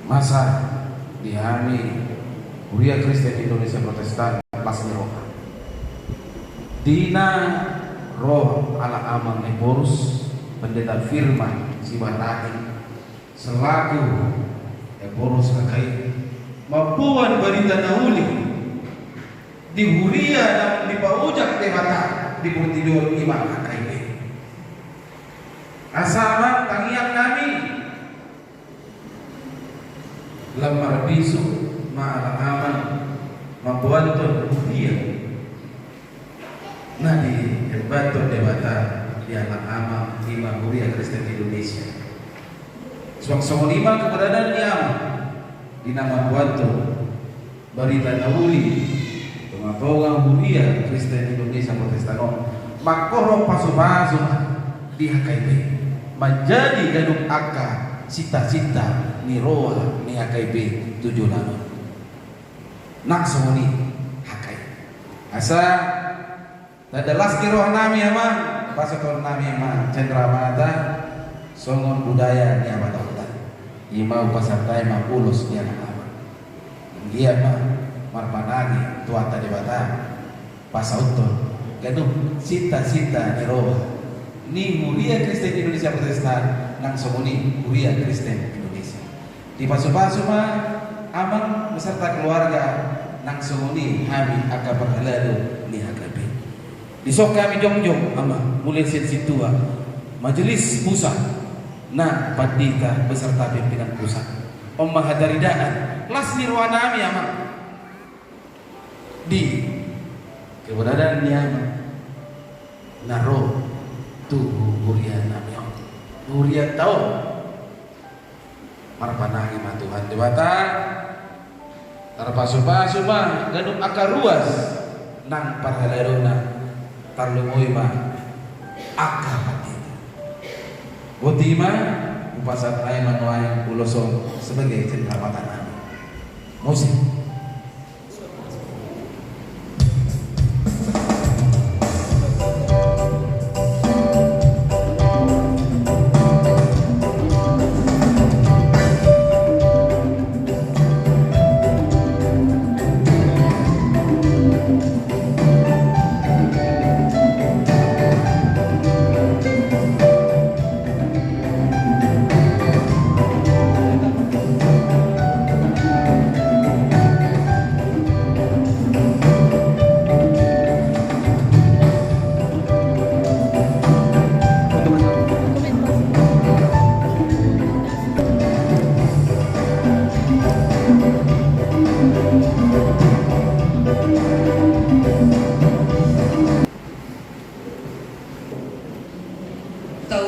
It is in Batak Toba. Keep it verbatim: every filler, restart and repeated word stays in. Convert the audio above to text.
Masa di hami Huria Kristen Indonesia Protestan Las ni Roha. Di na ro ala Amang Ephorus, Pendeta Firman Sibarani, selaku Ephorus H K I, mamboan barita na uli di huria na dipaojak Debata di portibi on, ima H K I P. Asa ma tangiang nami, lam marbisuk ma ala Amang mamboanhon huria na diembathon Debata di ala Amang, ima Huria Kristen Indonesia. Suang songon i ma keberadaan ni Amang di na mamboanhon barita na uli di tongatonga Huria Kristen Indonesia Protestan on, mangkorhon pasupasu di H K I P, manjadi ganup angka sintasinta ni roha ni H K I P tu joloan on. Nang songon i H K I P. Asa tanda las ni roha nami, Amang, pasahathon nami ma cendramata songon budaya ni amanta. Ima hupasahat ma ulos ni anak Amang. Anggiat ma marpanangi Tuhanta Debata pasauthon ganup sintasinta ni roha ni Huria Kristen Indonesia Protestan, nang songon i Huria Kristen Indonesia. Dipasupasu ma Amang beserta keluarga, nang songon i hami angka parhalado ni H K I P. Dison hami jongjong, Amang, mulai sian sintua, majelis pusat, nang pandita beserta pimpinan pusat. On ma hataridaan las ni roha nami, Amang, di keberadaan ni Amang na ro tu huria nami on, hurianta on. Marpanangi ma Tuhan Debata, tarpasupasu ma ganup angka ruas nang parhaladona, tarlumobi ma angka pandita. Botima, hupasahat ma nuaeng ulos on sebagai cendramata nami. Musik. Tau